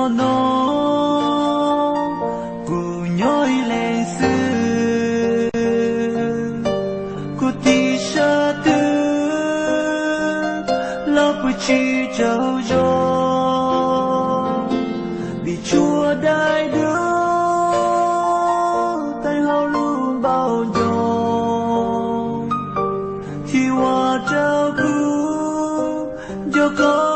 No kuv nyob ib leeg xwb, kuv tij sab twg los pw tsis tsaug zog, vim tshuav daim duab teev hauv lub npaum nco, thiaj ua rau kuv nco koj